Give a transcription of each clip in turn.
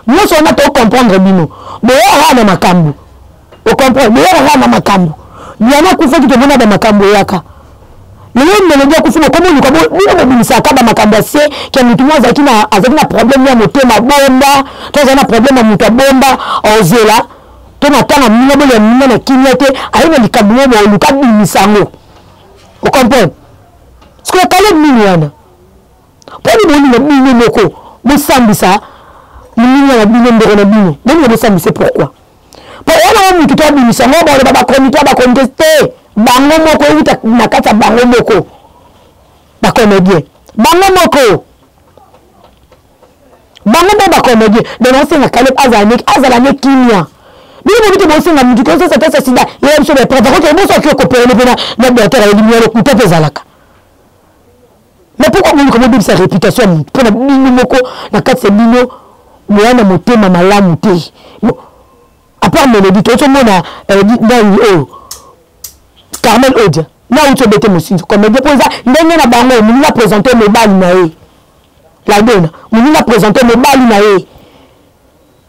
Nyonso wana tocomprendre bino, boyaka na makambo, ocomprendre, boyaka na makambo. Diana akufaki, tomona bamakambo eyaka. Lelo Melodi akufi, bokomi oluka bino bobimisaka bamakambo ya se ke motu mo azalaki na azalaki na problème ya motema bomba, to azali na problème ya moto abomba ozela to na ntango moninga bolia moninga na kimia te, aye na likambo mo booluka abimisa yango, ocomprendre. Sikoyo Kaleb nini wana? Mpo nini bolinga bino moko bosambisa moninga na bino, ndeko na bino, bolinga bosambisa? Pourquoi? Mpo wana ngo motu to abimisa yango, baloba bachroniqueur, bachroniqueuse te, bango moko euta na kati ya bango moko bacomédien, bango moko, bango moko bacomédien. Donc naosenga Kaleb azala ne kimia. Bino bobi te, bosenga motu kosasa tasa sida yeya biso bapreuve, akoki boso akoki okopelele mpe na docteur ayebi bino lokuta mpe ezalaka. Mais pourquoi boluka bobebisa réputation ya motu mpo na bino moko? Na kati ya bino boya na motema malamu te. Bon, à part Mélodie, tozomona nani oyo, Carmel Odia na auti obete mosinzo comédien, mpo eza ndenge na bango. Moninga présente mobali na ye, ladona moninga présente mobali na ye,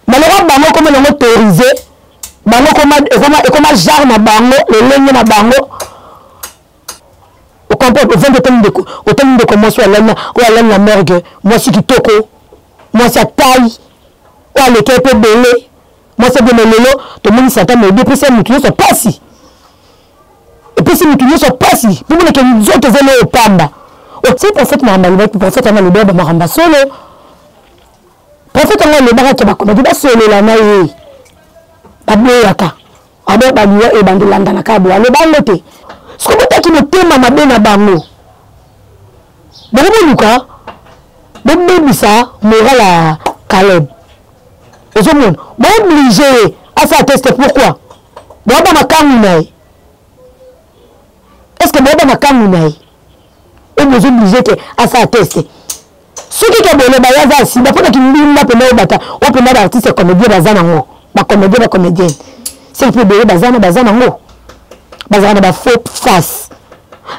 maloko bango koma nango autorisé, bango ekoma genre na bango, lolenge na bango, ocomprendre. Ovandi, otali ndeko, otali ndeko mwasi oyo alali, oyo alali na morgue, mwasi kitoko, mwasi atai oyo aleki ye mpe ebele, mwasi abima. Lelo tomoni Satan Modi epesi ya motu nyonso mpasi, epesi motu nyonso mpasi mpo moneke nzoto ezali oyo pamba. Otie prophète makambo alobaki, prophète yango alobaki bamakambo ya solo. Prophète yango alobaka ke bakomaki basolola na ye, baboyaka abo baliwa ebanda elandanaka boye, aloba yango te. Soki botaki motema mabe na bango, bango boluka bobebisa moral ya Caleb. Ozomona booblige ye asala teste, pourquoi? Boyaba makangu na ye, est ce que boyaba makangu na ye oyo bozoblige ke asala teste? Soki ke boloba ye aza asida mpo na kindumba mpena oyo bata oyo mpena baartiste ya comédien baza nango, bacomédien, bacomédienne seki mpe ebele baza na baza nango, bazalaka na bafaux face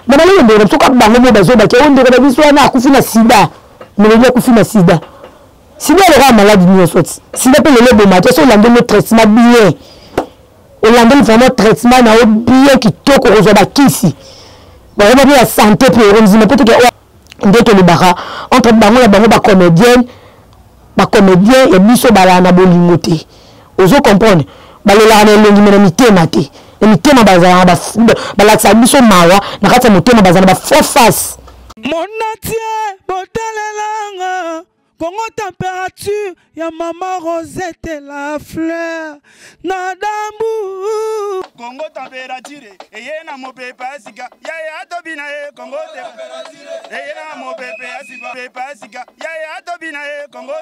na balenge. Ndeko na biso kaka bango mo bazobaki oyo, ndeko na biso wana akufi na sida, Melodi akufi na sida. Sida lokola maladi nyonso ti sida mpe lelo eboma te. So olandeli traitement bien, olandeli vraiment traitement na yo bien kitoko, kozwa bakisi bakoma mpe ya sante mpe okondima mpe toke. Nde tolobaka entre bango na bango, bacomédienne, bacomédien ya biso balala na bolingo te, ozo comprendre, balelaka na elongi me na mitema te. Na mitema bazalaka, balakisaka biso mawa na kati ya motema, bazala na bafaux face. Monatie botalelanga Congo température ya mama Rosette la fleur na dambu. Congo température eye na mopepe ya sika yaya atobina ye. Congo température eye na mopepe ya sika, pepe ya sika yaya atobina ye. Congo.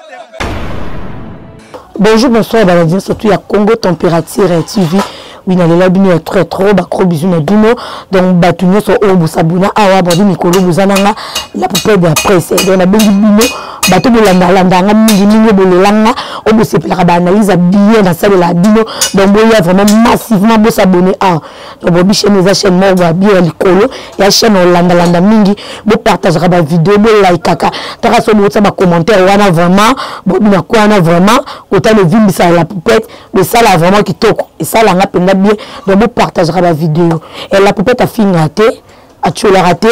Bonjour, bonsoir, balandi surtout ya Congo Température TV. Oui, nalela bino ya très trop, ba gros bisous na bino. Donc bato nyonso oyo bosabona awa, babi mikolo boza nanga la poupée de la presse. Donc nabengi bino bato bolandalanda nga mingi mingi, bolelanga oyo bosepelaka baanalyse ya bien nasalela bino. Donc boya vraiment massivement bosabone awa. Donc bobi chaîne eza chaîne moko ya bien ya likolo ya chaîne olandalanda mingi, bopartageaka bavideo, bolaikaka taka so botia bacommentaire wana. Vraiment bobi na kwana, vraiment kotala evimbisaka la poupette, esala vraiment kitoko, esalanga mpenza bien. Donc bopartageaka bavideo. La poupette afingaka te, atiolaka te,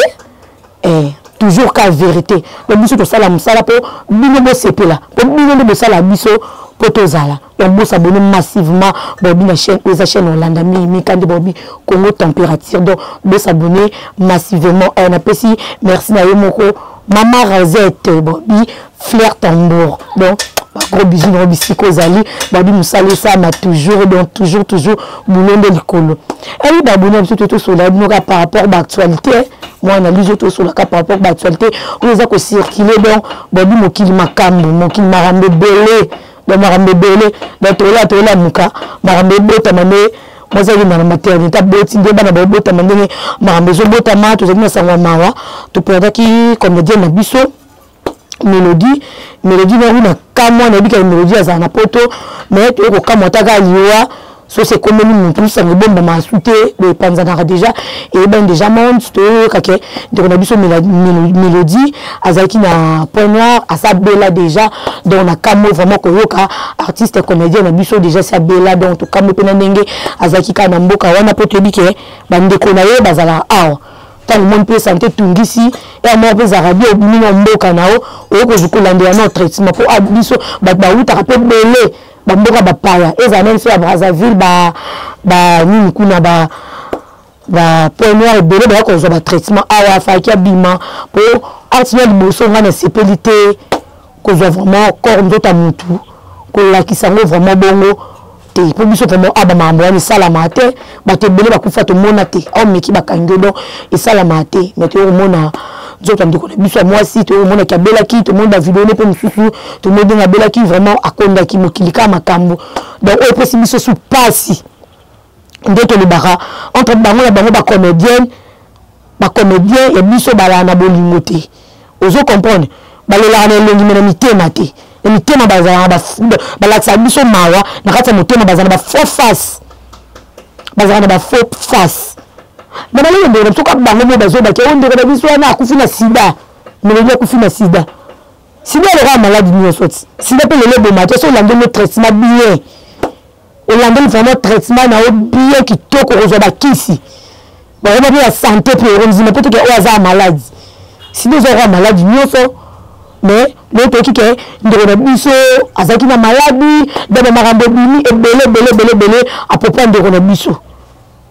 toujours ka vérité. Donc biso tosala mosala mpo bino bosepela, mpo bino nde bosala biso mpo tozala. Donc bosabone massivement bobi na chaîne oyo eza chaîne olanda mingi mikandi bobi Congo Température. Donc bosabone massivement. Napesi merci na ye moko mama Rosette bobi Fleur Tambour. Donc gros bisous na bisika ozali, babi mosala esalama toujours. Donc toujours toujours boulot nde likolo. Eyi baboni biso to tosola bino kaka par rapport baactualité, mwa analyse oyo tosolaka par rapport baactualité oyo eza kocircule. Donc babi mokili makambo, mokili makambo ebele, donc makambo ebele. Donc toyola toyolamuka makambo ebotama nde mwasi akenda na maternité, aboti nde bana baobotama ndenge makambo ezobotama. Tozalaki na sango ya mawa, toperdaki comédien na biso Mélodie. Mélodie nango na kamwa, nayebi kaka Mélodie azala na poto, mais toye kokamwa taka liwa. Sosi ekomeli mutu sango ebombama asu te, epanzanaka deja, eyebani deja monde. Toyoka ke ndeko na biso Melodie azalaki na Point Noir, asa bela deja. Donc na kamwe vraiment koyoka artiste comédien na biso deja si abela. Donc tokamwe mpe na ndenge azalaki kaka na mboka wana, mpo toyebi ke bandeko na ye bazalaka awa. Ntango omoni mpe sante etungisi ya moko mpe ezalaka bi obimi na mboka na yo, oyo kozwi kolandela na traitement, mpo biso bato bawutaka mpe ebele bamboka bapaya, ezala meme so ya Brazzaville, ba nini kuna, ba Point Noir, ebele baya kozwa batraitement awa. Afalaki abima mpo art na liboso. Ngai nasepeli te kozwa vraiment corps, nzoto ya mutu, kolakisa yango vraiment bongo te, mpo biso vraiment aba makambo wana esalama te. Bato ebele bakufa, tomona te aomeki bakangi yo, donc esalama te. Mais toyo komona nzoto ya ndeko na biso ya mwasi, toyo komonaki abelaki, tomoni bavideo ne mpe mosusu, tomoni ndenge abelaki, vraiment akondaki. Mokili kaka makambo. Donc oyo epesi biso su pasi nde tolobaka entre bango na bango, bacomédienne, bacomédien ya biso balala na bolingo te. Ozo comprendre, balelaka na elongi me na mitema te. Na mitema bazalaka, balakisaka biso mawa na kati ya motema, bazala na bafaux face, bazalaka na bafaux face na balelo. Ndeko na biso kaka bango mo bazobaki oyo, ndeko na biso wana akufi na sida, Melodi akufi na sida. Sida elokaka maladi nyonso ti sida mpe lelo eboma te. So olandeli traitement bien, olandeli vraiment traitement na yo bien kitoko, kozwa bakisi bakoma mpe ya sante mpe okondima mpe toke oyo aza ya maladi sida, eza kaka maladi nyonso. Mais lelo toyoki ke ndeko na biso azalaki na maladi, donc bamakambo ebimi ebele ebele ebele ebele apropos ya ndeko na biso.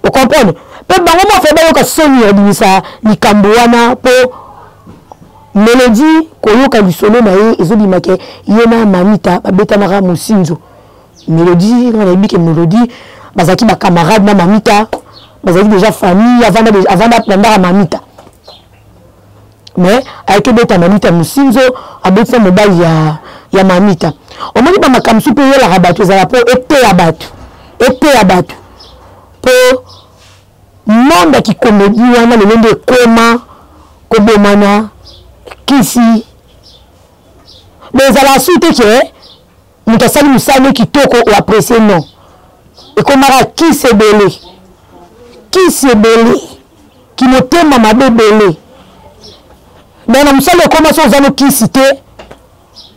Ocomprendre mpe bango moko bayoka soni ya kobimisa likambo wana, mpo Melodie, koyoka lisolo na ye, ezobima ke ye na Mamita babetanaka mosinzo. Melodie, nga nayebi ke Melodie bazalaki bacamarade na Mamita, bazalaki déjà famille, avanda avanda na ndaka Mamita. Mais ayaki obeta Mamita mosinzo, abetisa mobali ya Mamita. Omoni bamakambo mosusu mpe eyelaka bato, ezala mpo eteya bato, eteya bato, mpo monde ya kikomedi wana lelo nde ekoma kobomana kisi. Mais ezala su te ke moto asali mosala kitoko oapprécie, non, ekomaka kisi ebele, kisi ebele, kimotema mabe ebele. Donc na mosala ekoma so oza no kisi te,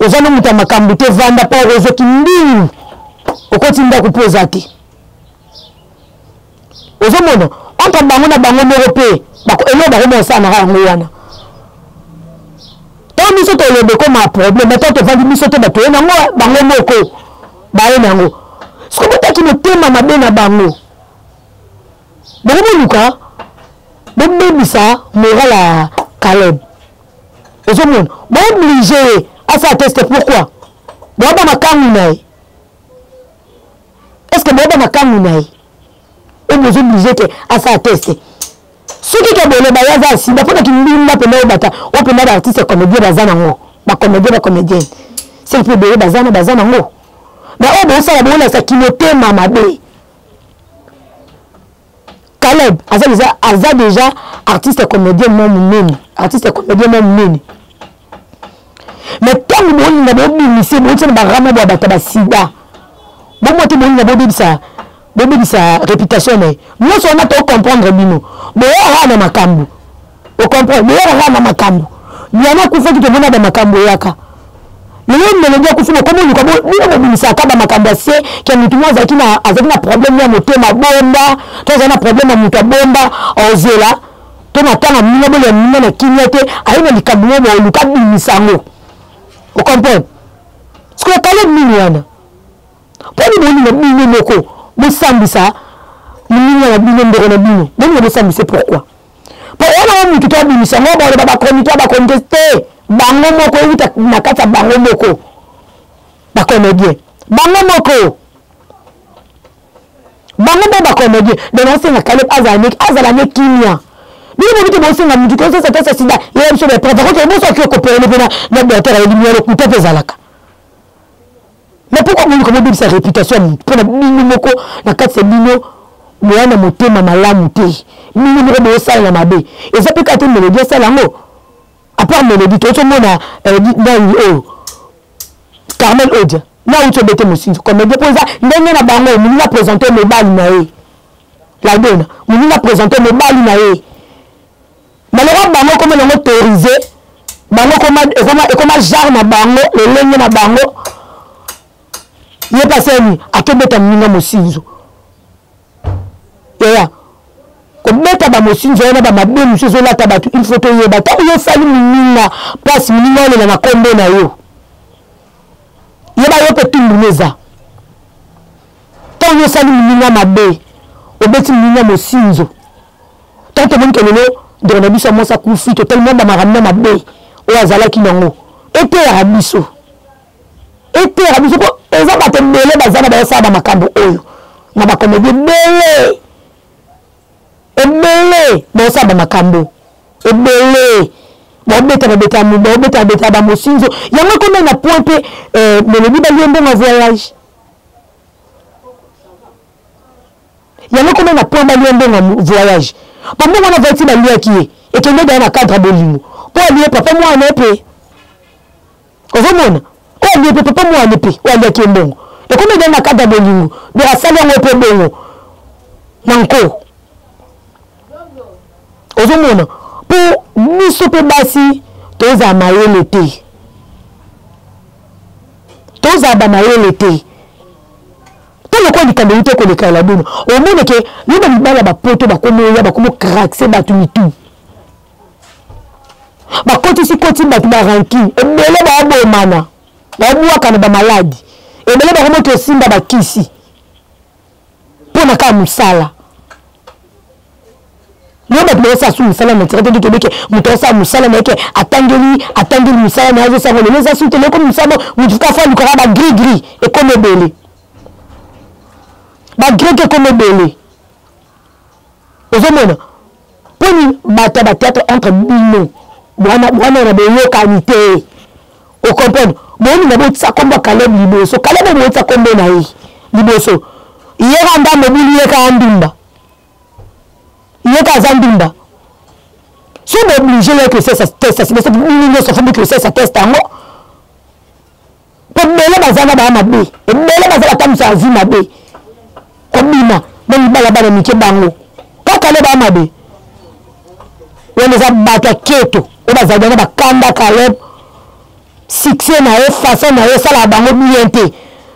oza no moto ya makambo te, vanda mpo okozwaki mbingu, okoti ndako mpo oza te. Ozomona entre bango na bango moko mpe eloko bakoma kosalanaka yango wana. Ntango biso toloba ekoma problème, ntango tovandi biso te, bato ye nango bango moko baye nango. Soki botaki motema mabe na bango, bokomoluka bobebisa moral ya Caleb. Ozomona booblige ye asala teste, pourquoi boyaba makangu na ye? Est ce que boyeba makangu na ye oyo bozoblige ke asala teste? Soki ke boloba ye aza asida mpona kindumba mpena oyo bata oyo mpena baartiste comédien baza nango, bacomédien, bacomédienne soki mpe ebele baza na baza nango, mais oyo bosala bolakisa kimotema mabe. Caleb aza déjà, aza déjà artiste comédien mwa monene, artiste comédien mwa monene. Mais ntango bolinga bobimise, botia na barama bwa bato ya basida, bomwa te, bolinga bobebisa, bobebisa réputation na ye nyonso wana. Tocomprendre bino, boyaka na makambo, ocomprendre, boyaka na makambo. Diana akufaki, tomona bamakambo eyaka. Lelo Melodi akufi, bokomi oluka bino bobimisaka bamakambo ya se ke motu moko azalaki na, azalaki na problème ya motema bomba, to azali na problème ya moto abomba, ozela to na ntango moninga bolia moninga na kimia te, aye na likambo moko boluka abimisa yango. Ocomprendre sikoyo Kaleb nini wana? Mpo nini bolinga bino moko bosambisa moninga na bino, ndeko na bino, bolinga bosambise pourquoi? Mpo wana o motu to abimisa yango, baloba bachroniqueur, bachroniqueuse te, bango moko euta na kati ya bango moko bacomédien, bango moko, bango moko bacomédien. Donc naosenga Caleb azala ne, azala ne kimia. Bino bobi te, bosenga motu ke osasa tasa sida, yeya biso baepreuve akoki boso akoki okopelele mpe na docteur ayebi bino lokuta mpe ezalaka. Mais pourquoi boluka bobebisa réputation ya motu? Mpona bino moko na kati ya bino boya na motema malamu te, bino moko bosalela mabe. Eza mpe kaka te Melodi asala yango. À part Melodi, tozomona nani oyo, Carmel Odia. Na uti obete mosinzo comédien mpo eza ndenge na bango. Moninga présente mobali na ye, ladona moninga présente mobali na ye. Maloko bango ekoma nango autorisé, bango ekoma genre na bango, lolenge na bango. Ye paseni akebeta moninga mosinzo. Yaya, kobeta bamosinzo wana, bamabe mosusu ezolata bato. Il faut toyeba, ntango yo osali moninga mpasi, moninga olela na nkombo na yo, yeba yo mpe tumbunu eza. Ntango yo osali moninga mabe, obeti moninga mosinzo, ntango tomoni ke lelo ndeko na biso ya mwasi akufi, totali mwa bamakambo na mabe oyo azalaki nango, eteyaka biso, eteyaka biso, mpo eza bato ebele baza na bayosala bamakambo oyo na bakomedi ebele ebele, bayosala bamakambo ebele, baobeta babeta, baobeta babeta bamosinzo. Yango ekomi na point mpe melobi balie mbongo ya voyage. Yango ekomi na point balie mbongo ya voyage, po mbongo wana vati baliaki ye, ekende daya na cadre ya bolingo, mpo alie papa mwana mpe ozomona oyo alie mpe papa mwana mpe oyo aliaki ye mbongo, ekomi daya na cadre ya bolingo. Donc asali yango mpe bongo na nko. Ozomona, mpo biso mpe basi tozala mayele te, tozala bamayele te. To lokola likambo euti koleka ya bino, omona ke yo bamibala bapoto bakomi oya, bakomi okrakse bato mitu, bakotisi koti bato barankine ebele, baobomana, baobwaka na bamaladi ebele, bakomoki osimba bakisi mpo na kaka mosala. Yo bato baosala su mosala na tirate nde tobeke moto aosala mosala na ye ke atangeli, atangeli mosala na ye, azosango lelo eza su te. Lelo mosala moto kafa alukaka bagris gris ekomi ebele, bagrek ekomi ebele. Ozomona mponi bato ya batheatre entre bino bwana na boyokani te. Ocomprendre, bolinga botisa kombo ya Caleb liboso. Caleb, botisa kombo na ye liboso, yeka nda mobulu, yeka ndumba, yeka aza ndumba. So booblige ye kosalisa test, bino nyonso fo boki kosalisa test yango, mpo ebele baza na baya mabe, ebele baza batambwisa ya vie mabe, kobima na mibala bana mike, bango kaka le baya mabe wana. Eza bato ya keto oyo bazali wana, bakanda Caleb, succès na ye, façon na ye esalaka bango bien te.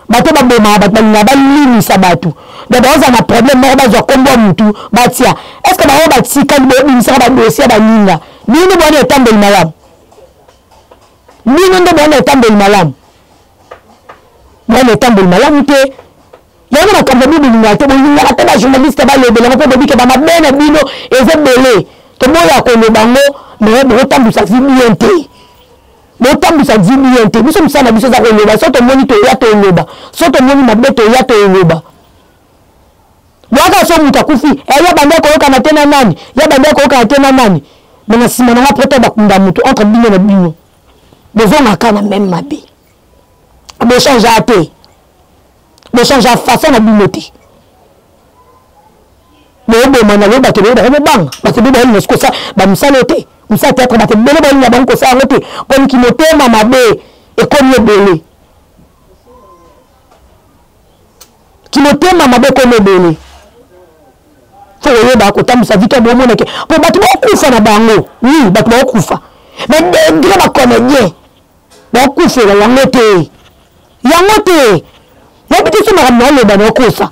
Bato babomaka bato, balingaka balimisa bato, donc baozala na problème moko, bazwa nkombo ya motu batia. Est ce que bango batikali bobimisaka badossier ya baninga? Bino bwana etambeli malamu, bino nde bwana etambeli malamu, bwana etambeli malamu te. Yango makambo bino bolingaka te, bolingaka te bajournaliste balobela yango, mpo bobike bamabe na bino eza ebele. Toboya koloba yango, mais bokotambwisa vie bien te, botambwisa vie bien te. Biso mosala na biso eza koloba. So tomoni, toya toloba. So tomoni mabe, toya toloba. Bwaka so moto akufi, ya bandi akoyokana te na nani, ya bandi akoyokana te na nani, me na nsima nanga prota bakunda moto, entre bino na bino bozongaka na meme mabe, bochange te, bochange façon na bino te. Booboma na lelo, bato ebele bakomobanga, bato ebele baolinga soki kosala bamisala oyo te, mosala théâtre, bato ebele baolinga bango kosala yango te, mpo motema mabe ekomi ebele, kimotema mabe ekomi ebele. Fo koyeba kotambwisa vie to bomonake, mpo bato bakokufa na bango. Oui, bato bakokufa, mais degré bacomédien bakufela yango te, yango te. Nayebi te so makambo naoloba naokosa.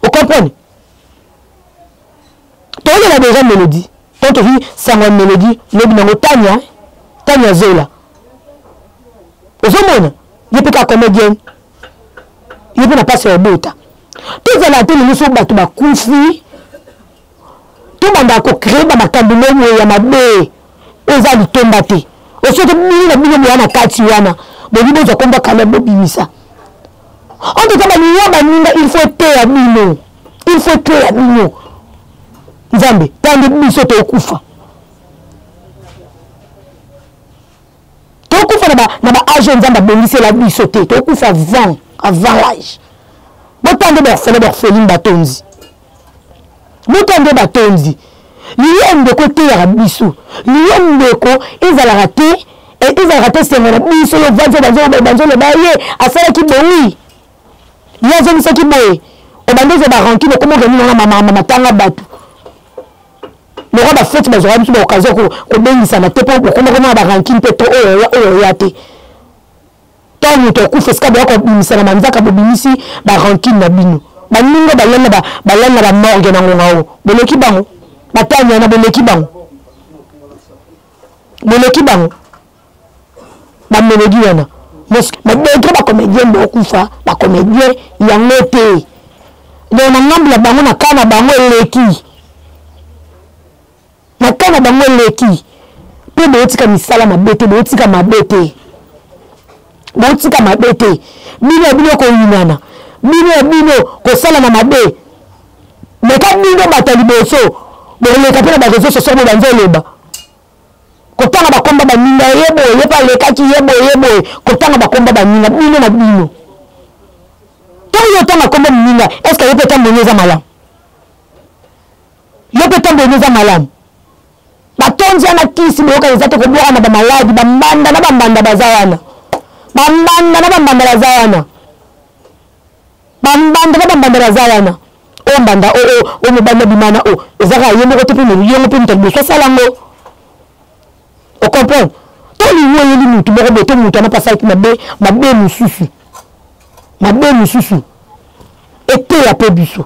Ocomprendre, toyolela déjà mélodie to tozwi sango ya mélodie lobi nango. Tania, Tania Zola, ozomona ye mpe kaka comédienne, ye mpe na mpasi ya obota. Tozala te lelo so bato bakufi, tobandaka kocree bamakambo moyo ya mabe oyo eza litomba te. Osoki bino na bino boya na kati wana, bolingi bozwa komba kala, bobimisa. En tout cas, baninga, baninga, il faut eteya bino, il faut eteya bino. Nzambe tande biso tokufa, tokufa na baage oyo Nzambe abongisela biso te. Tokufa avant, avant l'âge. Botande baorphelin, baorpheline batonzi, botande batonzi. Liyo ndeko eteyaka biso, liyo ndeko ezalaka te. Ezalaka te esengo na biso yo vandi banzoloba ye asalaki boyi, ye azongisaki boye, obandi ozwa barancune, okoma okende nanga matanga bato lokwa bafeti bazwaka biso baoccasion kobengisana te, mpo okoma komona barancune mpe to oyo oyo oya te. Ntango moto akufa, esika boya kobimisa na manzaka, bobimisi barancune na bino. Baninga balali na bamorgue na ngonga oyo, boleki bango batani wana, boleki bango, boleki bango bamelodi wana. Badegre bacomédien bokufa, bacomédien yango te. Donc na ngambo na bango, na ka na bango eleki, na ka na bango eleki. Mpe botika misala mabe te, botika mabe te, botika mabe te. Bino ya bino koyinana, bino ya bino kosalana mabe, meka bino bato ya liboso boleka mpe na bareseau sociaux, bobanzi oloba kotanga bakomba baninga, ye boye, ye mpe alekaki, ye boye, ye boye, kotanga bakomba baninga, bino na bino. Ntango yo otanga komba moninga, est ce que yo mpe tambongi eza malamu? Yo mpe tambongi eza malamu? Batondi wana kisi boyoka eza te, kobwaka na bamaladi, bambanda na bambanda baza wana, bambanda na bambanda baza wana, bambanda na bambanda baza wana. Oyo mbanda oyo, oyo mobali na bimana oyo eza kaka ye moko te, mpe yongo mpe moto ya liboso asala yango, ocomprendre? To liwu eyeli motu moko boye, to motu wana mpe asalaki mabe, mabe mosusu, mabe mosusu eteya mpe biso,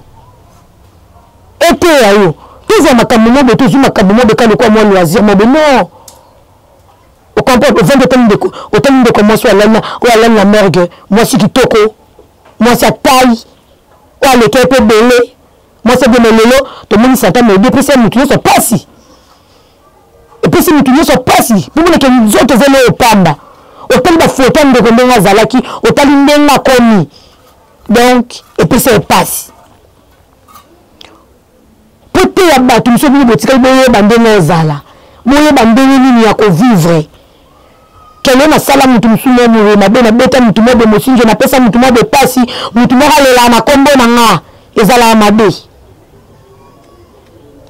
eteya yo. Tozwa makambo mobe, tozwi makambo mobe ka lokola mwa loisir mobe, non. Ocomprendre? Ovandi, otali ndeko, otali ndeko mwasi oyo alali na morgue, mwasi kitoko, mwasi atai oyo aleki ye mpe ebele, mwasi abima. Lelo tomoni satan modi epesi ya motu nyonso mpasi, epesi motu nyonso mpasi, mpo moneke nzoto ezali oyo pamba. Otali bafoto ya ndeko ndenge azalaki, otali ndenge akomi, donc epesi ye mpasi. Mpo te ya bato mosusu, bino botikali, boyeba ndenge ozala, boyeba ndenge nini ya kovivre. Kende nasala motu mosusu mwa moye mabe, nabeta motu mwa boye mosinzo, napesa motu mwa boye pasi, motu moko alelaka na nkombo na nga, ezalaka mabe.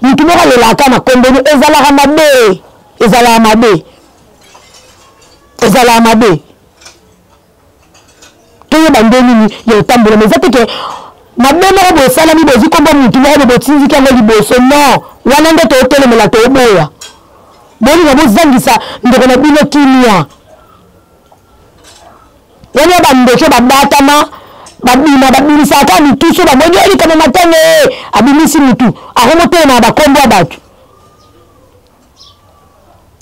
Motu moko alelaka na nkombo, ezalaka mabe, ezalaka mabe, ezalaka mabe. Toyeba nde nini ya otambola, ma eza te ke mabe moko boye esalami, bozwi nkombo motu moko boye, botinziki yango liboso, non. Wana nde tootelemela, tooboya. Bolinga bozangisa ndeko na bino kimia wana, bandoki babatama, babima, babimisaka kaka mitu. So bamoni oyo likambo matanga, e abimisi mitu, akomotelema na bakombo ya bato,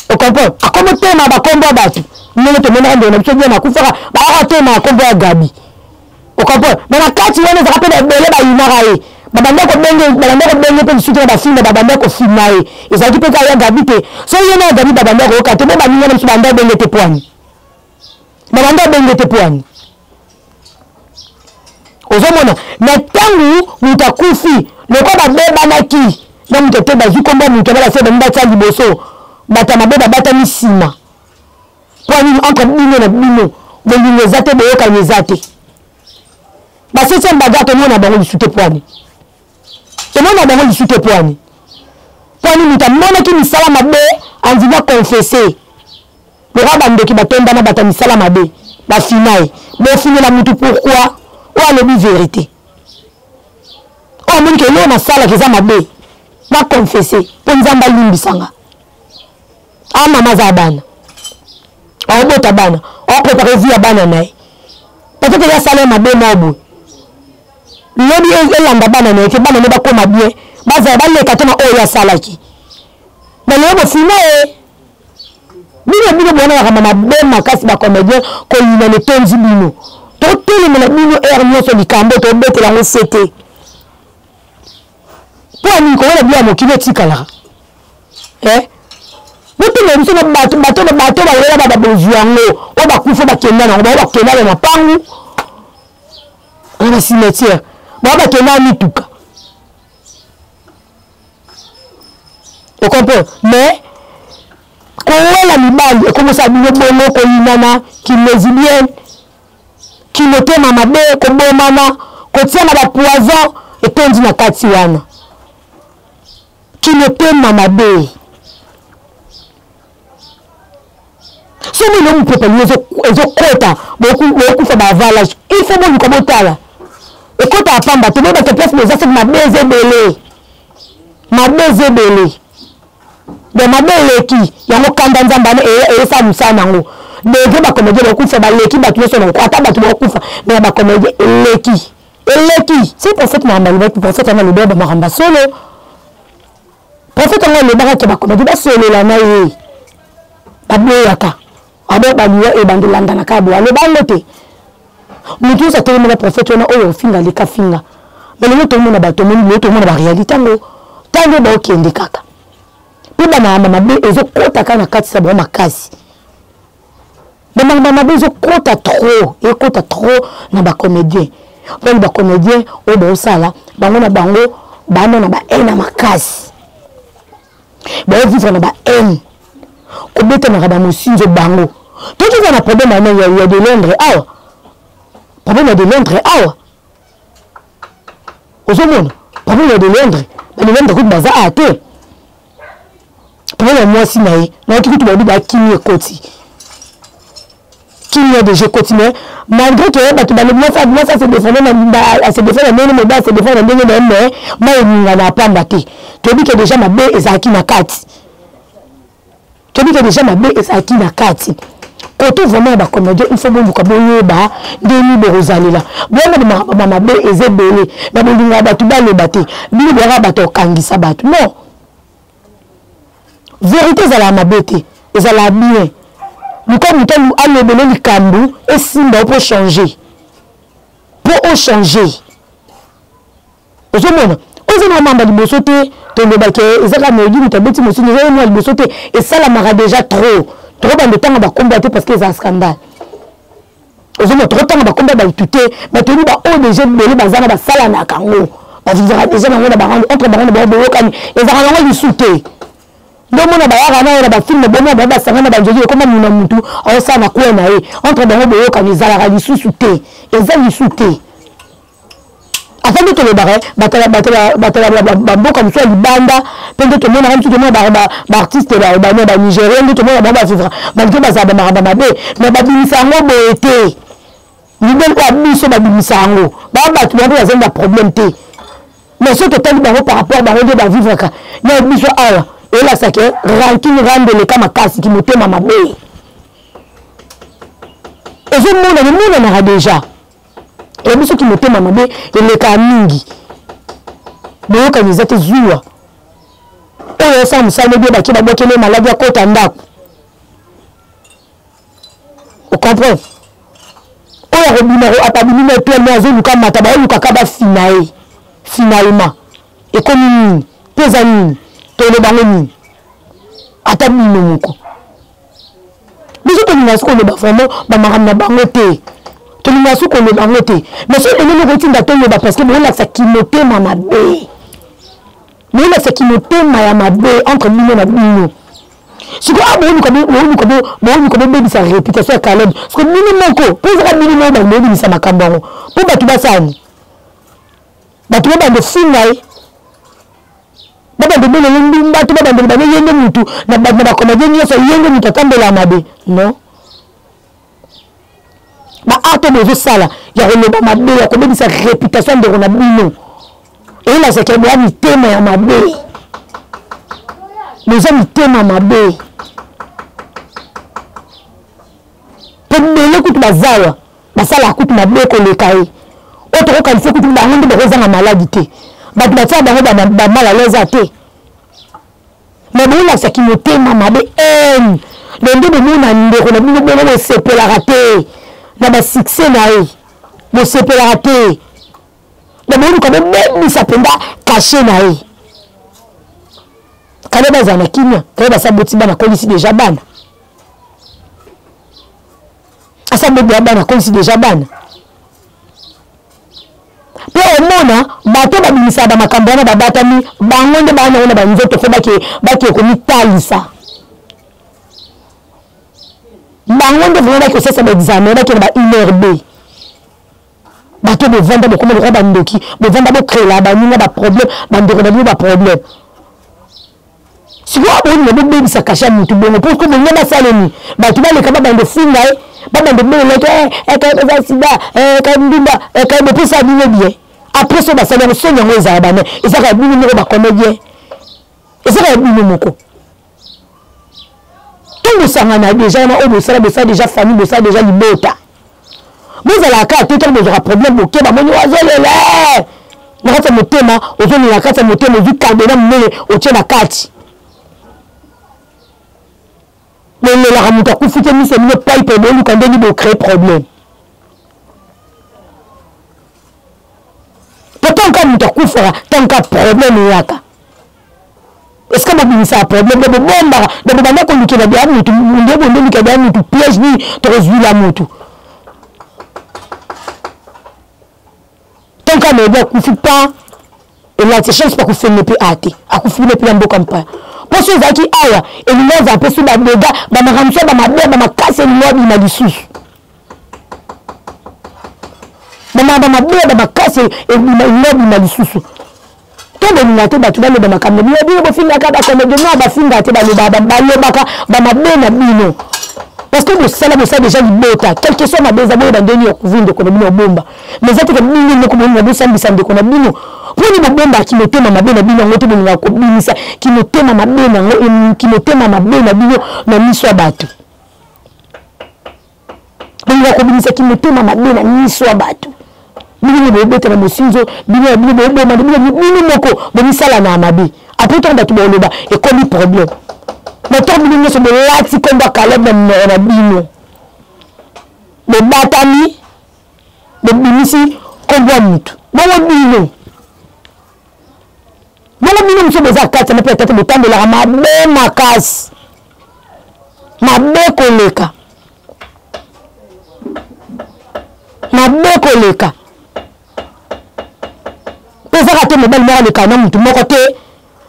ocomprendre? Akomotelema na bakombo ya bato ndenge tomonaka ndeko na biso bien akufaka, bayaka telema na kombo ya Gabi, ocomprendre? Mais na kati wana ezalaka mpe na ebele bayinaka ye, babanda kobenge, babanda kobenge mpe lisusu te na bafilme, babanda kofilma ye, ezalaki mpe kaka ya Gabi te. So ye na ya Gabi babanda koyoka te, bo baninga na biso banda obenge te pwani, babanda obenge te pwani. Ozomona na ntango moto akufi, lokola babebanaki na moto te, bazwi kombo ya moto wana, basi bangi batia liboso, bato ya mabe babatami nsima. Mpo nini? Entre bino na bino bolingo eza te, boyokani eza te. Baseptième bagarre, tomona bango lisu te pwani, tomona bango lisu te pwani. Pwani moto amonaki misala mabe, andimi aconfesse. Lokola bandoki batondana, bato ya misala mabe bafina ye. Bofinela mutu pourquoi? Oyo alobi vérité, oyo amoni ke eloko nasalaka eza mabe, na confesse mpo Nzambe alimbisanga. A mama aza bana, aobota bana, aoprépare vie ya bana na ye. Peut-être ye asala ye mabe moko boye, lobi elanda bana na ye te, bana ne bakóma bien, bazala baleka te na oyo asalaki. Mais lelo bofina ye. Bino bino bowana makambo mabe makasi, bacomédien koyina letondi bino. Totelemela bino heure nyonso, likambo tobetela yango se te. Mpo ya nini koyela bino ya mokili etikalaka? Botemela biso na bato, bato, bato balela ba babozwi yango, oyo bakufa bakenda nango, bao bakenda na mapangu na bacimetière, bao bakenda na mituka, ocomprendre? Mais kowela mibali ekomosala bino bongo, koyinana, kilesbienne, kimotema mabe, kobomana, kotia na bapoison etondi na kati wana, kimotema mabe. Soki lelo mopepe ezokota, bokufa ba avalage. Il faut boluka botala. Ekota ya pamba te, boyebaka place boza soki mabe eza ebele. Mabe eza ebele. Donc mabe eleki, yango kanda Nzambe wana eyesala mosala na yango. Degre ba comédien bakufa, baleki bato nyonso na ata bato bakufa, mais ba comédien eleki. Eleki. Si prophète makambo alobaki, prophète wana alobaki ba makambo ya solo. Prophète yango alobaka ke ba comédien basolola na ye. Baboyaka. Abo baliwa ebandi landana kaka boye. Aloba yango te. Moto nyonso atelemela prophète wana oyo ofinga leka finga. Mais lelo tomona bato, omoni lelo tomona ba réalité yango. Ntango baokende kaka. Mpe bamakambo mabe ezokota kaka na kati ya bango makasi. Bamakambo mabe ezokota trop, ekota trop na ba comédien. Mpo ba comédien oyo baosala bango na bango bana na ba haine makasi. Baovivre na ba haine. Kobetanaka ba mosinzo bango. Toki na problème ya ya de Londres awa. Problème ya de Londres awa. Ozomona problème ya de Londres, ba de Londres kutu baza a te. Problème ya mwasi na ye, nayoki kutu balobi bakimi ekoti. Kimia deja ekoti mais malgré que bato balobi mwasi mwasi ase défendre na ase défendre na ndenge mobali ase défendre na ndenge na ye mais mai eningana ya pamba te. Toyebi ke deja mabe ezalaki na kati. Toyebi ke deja mabe ezalaki na kati. Koto vraiment ya ba comédien il faut boluka boyeba ndenge nini bokozalela. Boyamba ba makambo ya mabe eza ebele na bolingaka bato baloba te. Bino boyaka bato ya kokangisa bato. Non. Verite ezalaka mabe te, ezalaka bien. Luka moto alobele likambo esimba yo mpo changer. Mpo o changer. Ozomona? Oyo eza na mamba liboso te, toloba ke eza kaka Melodie moto abeti mosusu, eza ye mwa liboso te, esalamaka déjà trop. Tokobanda otanga bakombo te parce que eza scandale. Ozomona tokotanga bakombo ya bato te, mais toyebi ba oyo déjà ebele baza na basalanaka yango. Bavivaka déjà nango na bango, entre bango na bango boyokani, ezalaka nango lisusu te. Nde omona bayaka na yo na bafilme, bomona bango basangani na banzoki, ekoma muna mutu aosala na coin na ye. Entre bango boyokani ezalaka lisusu te, eza lisusu te. Ata nde tolobaka bato bamboka mosusu ya libanda mpe nde tomonaka mosusu tomona baartiste banigérien nde tomona bango bavivre malgré bazala bamakambo mabe mais babimisa yango boye te. Libele oyo biso babimisa yango baa bato bango mpe bazali na problème te, mais soki totali bango par rapport bango nde bavivraka na biso awa elakisaka rancune rande eleka makasi kimotema mabe ezomonana emonanaka déjà. Ya biso kimotema mabe elekaka mingi, boyokani eza te, zuwa oyo osala mosala mobi bake babwakeli maladi akota ndako, ocomprendre oyo akobima abimi na etoile me azoluka mata, baolukaka bafina ye finalement ekomi nini mpe eza nini, toloba ngo nini ata bino moko. Biso tolingaka soki koloba vraiment bamakambo na bango te, tolingaka soki koloba yango te, mais soki eloko moko etinda toloba parce que boyolakisa kimotema mabe, boyolakisa kimotema ya mabe entre bino na bino. Sikoyo awa boluka bobebisa réputation ya Caleb, sikoyo bino moko mpo ezaka bino moko bato bobimisa makambo yango mpo bato basani bato babanda ofinga ye, babanda obelele ndumba to babanda oloba ye nde mutu na bacomédien nyonso ye nde mutu atambelaka mabe. Non, ba acte bozosala ya koloba mabe ya kobebisa réputation ya ndeko na bino eyelakisaka boya mitema ya mabe, boza mitema mabe mpo ebele kutu bazawa basalaka kutu mabe koleka ye oyo tokokanisa kutu bango nde bakozanga maladi te, bato batiaka bango bamalala eza te, mais boyelakisaki motema mabe haine donc nde bomona ndeko na bino bongo bosepelaka te na basuccès na ye, bosepelaka te donc boluka bobebisa mpenza cachet na ye. Kale bazala na kimia, kale basa boti bana akolisi deja bana, asa boboya bana akolisi deja bana. Mpe omona bato babimisaka bamakambo wana babatami bango nde bana wana banzoto fo bake komitalisa bango nde vraiment bake kosasa baexamen, bake na ba INRB. Bato bovanda bokoma lokola bandoki, bovanda bocrela baninga baproblème, bandeko na bino baproblème. Sikoyo bolinga bobebisa kashe ya motu bongo mpo bolinga basalemi bato baleka babanda ofinga ye, babanda obelela ye eh, eza sida, eh, ndumba, eh, bopesa bino bien. Après so basali yango, soni yango ezala bana, ezaka bino moko bacomédien, ezaka bino moko. Ntango bosangana deja wana oyo bosala, bosala deja famille, bosala deja libota, bozalaka kaka te. Ntango bozwaka problème, boke bamoni azolela na kati ya motema, ozolela na kati ya motema, ozwi kardena monene otie na kati, bolelaka moto akufi te, miso bino pipe, boluka ndenge bocrée problème. Po ntango kaka moto akufaka, ntango kaka problème eyaka, esika bobimisaka problème, nde bobombaka, nde bobanda kolukela bya motu, nde bonde olukela bya motu piège nini tokozwila motu. Ntango kaka nayebi akufi pa elati chance mpe akufeli mpe a te, akufi mpe na mboka mpaya. Mpo so ezalaki awa, elingi azala mpe so badega bamakambo so bamabe bamakasi, elingi abima lisusu bamakambo mabe bamakasi, elingi abima lisusu. To bolinga te bato baloba makambo na bino, bino bofingaka bacomédien no, bafinga te, balobaka bamabe na bino parce que bosala, bosala déjà libota. Quelque soit mabe eza, boyeba ndeni ya couvrir ndeko na bino, obomba. Mais eza teke bino moko bolinga bosambisa ndeko na bino mponi bobombaka kimotema mabe na bino yango te. Bolingaka kobimisa kimotema mabe nango, kimotema mabe na bino na miso ya bato, bolingaka kobimisa kimotema mabe na miso ya bato. Bino bobeta na mosinzo, bino ya bino boboma, bino moko bomisala na mabe. Après, ntango bato boloba, ekomi problème. Na ntango bino nyonso bolati nkombo ya Caleb na minoko na bino, bobatami, bobimisi nkombo ya motu bongo. Bino bongo, bino mosusu boza kati ya mpe tata, botambolaka mabe makasi, mabe koleka, mabe koleka. Mpo ezaka te mobali moko aleka na motu moko te.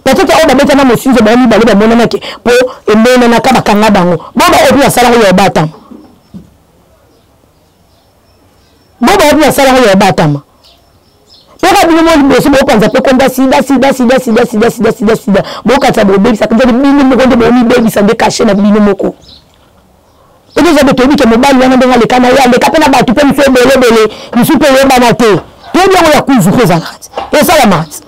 Peut-être oyo babeta na mosinzo, bango mibale bamonanaki mpo emonanaka, bakanga bango. Bo baoyo mpe basalaka ya obatama, bo baoyo mpe basalaka ya obatama. Mpoka bino mo liboso bopanza mpe komba sida, sida, sida, sida, sida, sida, sida, sida, bokatisa, bobebisa nzali bino moko, nde bomibebisa nde kashe na bino moko. Mpo toza boye, toyebi ke mobali wana ndenge aleka na ye, aleka mpe na bato mpe mosu ebele ebele, mosu mpe eyebana te. Toyebi yango ya kuzu mpe ezalaka ti esalamaka ti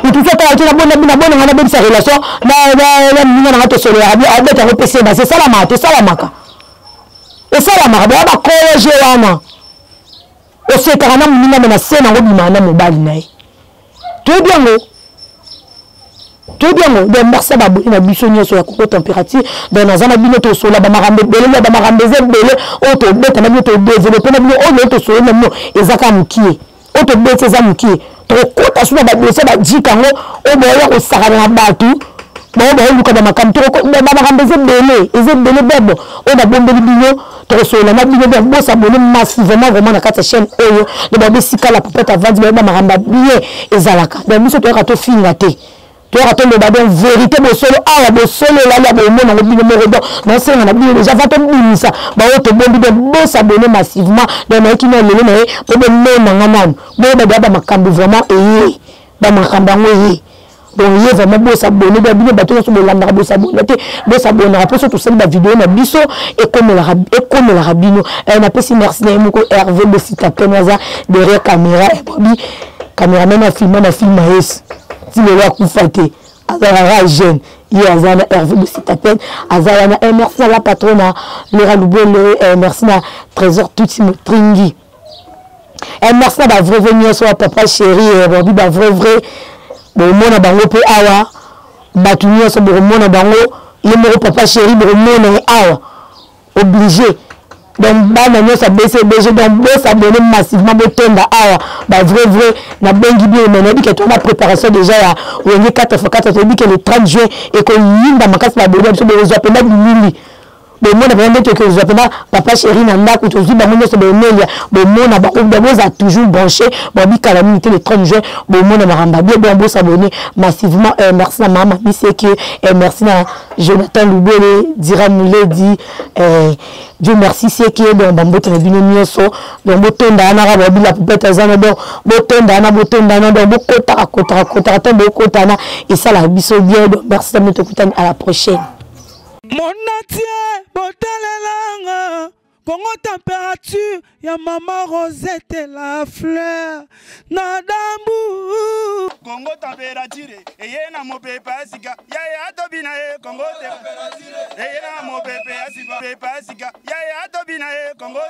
motu so atalaki nabonanga, nabebisa relation na moninga nanga, tosololaka, abeta yango pese basi. Esalamaka te, esalamaka, esalamaka. Boya bakologe wana, osekaka na moninga, me na se nango bimaka na mobali na ye. Toyebi yango, toyebi yango. Donc merci baboni na biso nyonso ya Congo Température. Donc naza na bino, tosola bamakambo ebele ya bamakambo eza ebele oyo tobeta na bino, todéveloppe na bino. Oyo lelo tosoli na bino eza kaka mokie, oyo tobeti eza mokie. Tokokota so na badossier bajika yango oyo boya kosakana na bato bango, baoluka bamakambo, bamakambo eza ebele, eza ebele bebo oyo babombeli bino. Tokosolola na bino bien. Bosabone massivement vraiment na kati ya chaîne oyo. Donc babesika la poupette avandi, bayeba makambo ya bien ezalaka. Donc biso toyaka tofinga te, toyaka toloba. Donc vérité, bosolo awa, bosolo elali ya bomona yango bino moko. Donc naosenga na bino déjà va tobimisa baoyo tobombi. Donc bosabone massivement. Donc nayeki na lelo na ye mpo bomonanga nanu, boyeba deya bamakambo vraiment eye, bamakambo yango eye. Donc ye vraiment bosabone bia bino bato nyonso bolandaka, bosabona te, bosabonaka mpo so tosali bavideo na biso ekomelaka bino. Napesi merci na ye moko Hervé Bosita pene, aza derrière caméra, bobi caméraman afilma na filme yesu ti lelo akufa te, azalaka jeune. Ye aza na Hervé Bosita pene, aza wana. Merci na la patrona Lera Lubele, merci na Trésor Tuti Motringi, merci na bavrai vrai nyonso ya papa chéri, bobi bavrai vrai bokomona bango mpe awa. Bato nyonso bokomona bango, ye moko papa chéri bokomona ye awa obligé. Donc bana nyonso ya BCBG, donc bosabone massivement, botonda awa bavrai vrai. Nabengi bino, me nayebi ke toza na préparation déjà ya Wenge 4 x 4. Toyebi ke le 30 juin ekoyinda makasi. Baboni ya biso, bokozwa mpena bilili. Bomona mpenza nde tokozwa mpenza papa chéri na ndako, tozwi bango nyonso boemelia, bomona bango, bozala toujours branché. Bobikala mingi te, le 30 juin bomona makambo bien. Bon, bosabonner massivement. Merci na mama Miseke, merci na Jonathan Lubele, Dira Muledi, Dieu merci Seke. Donc bambote na bino nyonso. Donc botonda wana kaka babila poupette aza na. Donc botonda wana, botonda wana. Donc bokotaka kotaka kotaka ntango bokota wana, esalaka biso bien. Donc merci na bino, tokutani à la prochaine. Monatie botalelanga Congo température ya mama Rosette la fleur na dambu. Congo température eye na mopepe ya sika, yaya tobina ye. Congo température eye na mopepe ya sika, pepe ya sika, yaya tobina ye. Congo.